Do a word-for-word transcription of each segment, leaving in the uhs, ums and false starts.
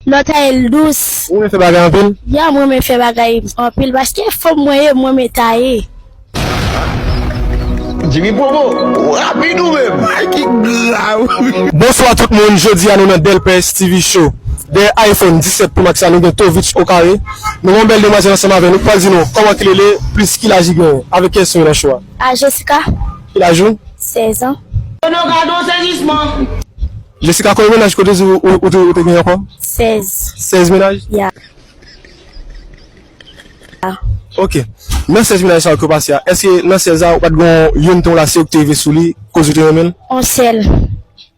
Lò taye l dous. Ou renmen fè bagay anpil? Ya, mwen renmen fè bagay anpil paske fanm mwen ye, mwen renmen taye. Jimmy Promo, ou rapid ou menm. Ay ki grav. Bonswa tout moun, jodi a nou nan Delpès T V Show. Dèyè iPhone disèt Pro Max la, nou gen Tovich Okare. Nou gen yon bèl demwazèl ansanm avè nou ki pral di nou kòman ki li rele, plis ki laj li genyen. Avèk kiyès nou ye nan show a? A Jessica. Ki laj ou? Sèz an. Yo nou gade yon sezisman. Jessica, konbyen mennaj kote ou, ou, ou, ou te genyen ankò? Sèz. Sèz mennaj? Ya. Ah. Ok. Nan sèz mennaj sa yo ke w pase a, èske nan sèz la ou pa t gen youn te yon la se ou ki te rive sou li koz ou te renmen l? On sèl.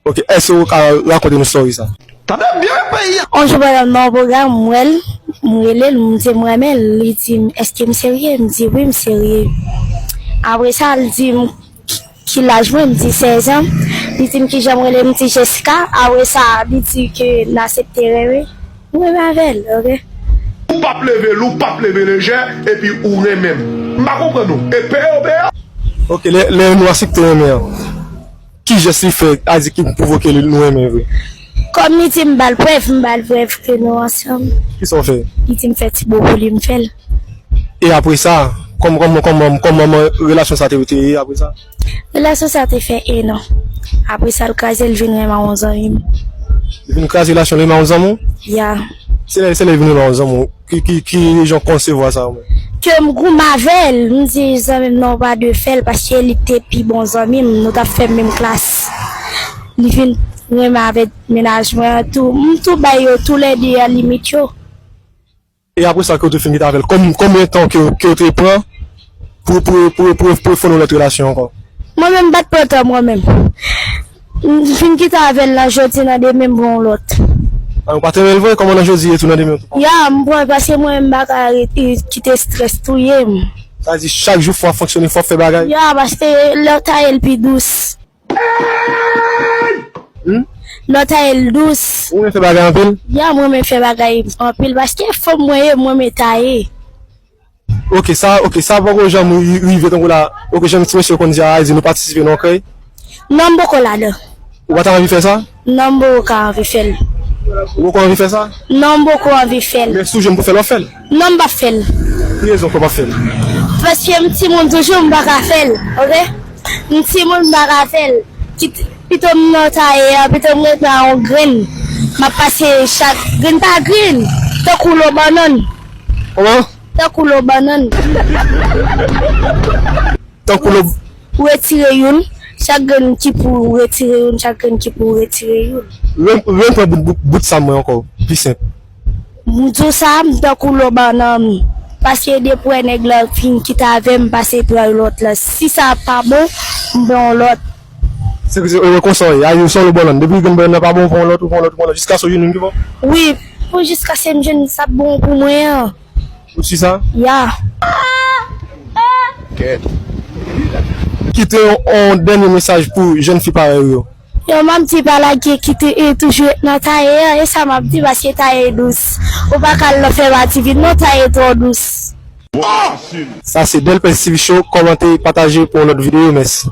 Ok, èske ou ka rakonte nou story sa? Tande byen peyi a. On jou pandan m nan yon pwogram, m wè l, m rele l, m di m renmen l, li di m èske m serye, m di wi m serye. Apre sa l di m ki laj mwen, m di sèz an. Li di m kijan m rele, m di Jessica. Apre sa li di ke n aksepte renmen. M renmen avè l, ok. Ou p ap leve lou, p ap leve lejè, epi ou renmen m. M pa konprann ou. E peye ou peye? Ok, lè, lè nou aksepte renmen an, ki jès li fè a di ki pwovoke li nou renmen vre? Kòm li di m ba l prèv, m ba l prèv ke nou ansanm. Kisa w fè? Li di m fè ti bo pou li, m fè l. E apre sa, kòm, kòman, kòman, kòman relasyon sa te, te ye apre sa? Relasyon sa te fè en an. Apre sa l kraze, l vin renmen yon zanmi m. Li vin kraze relasyon li renmen yon zanmi w? Ya. Se lè, se lè li vin renmen yon zanmi w. Ki, ki, ki jan w konsevwa sa menm? Ke m goumen avè l, m di zanmi m nan pa dwe fè l paske li te pi bon zanmi m, nou t ap fè menm klas. Li vin renmen avèk mennaj mwen an tou. M tou bay yo toulède a limit yo. E apre sa ke w te fin kite avè l, konm-, konbyen tan ke, ke w te pran pou, pou, pou, pou, pou fè yon lòt relasyon ankò? Mwen menm m pa t pran tan mwen menm. M fin kite avè l nan jodi nan demen m pran yon lòt. A, ou pa t renmen l vre, kòman nan jodi e tou nan demen w tou pran? Ya, m pran paske mwen menm m pa ka rete kite strès touye m. Sa vle di chak jou fò w ap fonksyone, fò w ap fè bagay? Ya, paske lè w taye l pi dous. Hmm? Lè w taye l dous. Ou renmen fè bagay anpil? Ya, mwen renmen fè bagay anpil paske fanm mwen ye, mwen renmen taye. Ok, sa, ok, sa poko janm ri-, rive tankou la. Ok, jan ti mesye yo konn di a, di nou patisipe nan kay. Non, m poko ladan. Ou pa ta anvi fè sa? Non, m poko ka anvi fè l. Ou poko anvi fè sa? Non, m poko anvi fè l. Men si w jwenn pou fè l, w ap fè l? Non, m p ap fè l. Ki rezon fè w p ap fè l? Paske m timoun toujou, m pa ka fè l, ok? M timoun, m pa ka fè l. Kit-, pito m nan taye a, pito m ret nan yon grenn. M ap pase chak grenn pa grenn, tankou lo bannann. Kòman? Tankou lo bannann. Tankou lo. Ou retire youn, chak grenn ki pou ou retire youn, chak grenn ki pou ou retire youn. Ren-, renpran bout, bout, bout sa mwen ankò, pi senp. M di w sa, m tankou lo bannann. Paske depi w wè nèg la fin kite avè m, m pase pran lòt la. Si sa pa bon, m pran yon lòt. Se, se, e, konsa w ye. A, ou se yon lo bannann. Depi grenn bannann nan pa bon, ou pran yon lòt, ou pran yon lòt, ou pran yon lòt. Jiskaske w jwenn youn ki bon. Wi, pou jiskaske m jwenn sa bon pou mwen an. Ou si sa? Ya. Kite yon, yon dènye mesaj pou jèn fi parèy ou yo. Yo, m ap di pa lage kite e toujou ret nan taye an, e sa m ap di paske taye dous. Ou pa ka al nan fè pati vin non, taye twò dous. Sa se Delpès T V Show, kòmante, pataje pou yon lòt videyo, mèsi.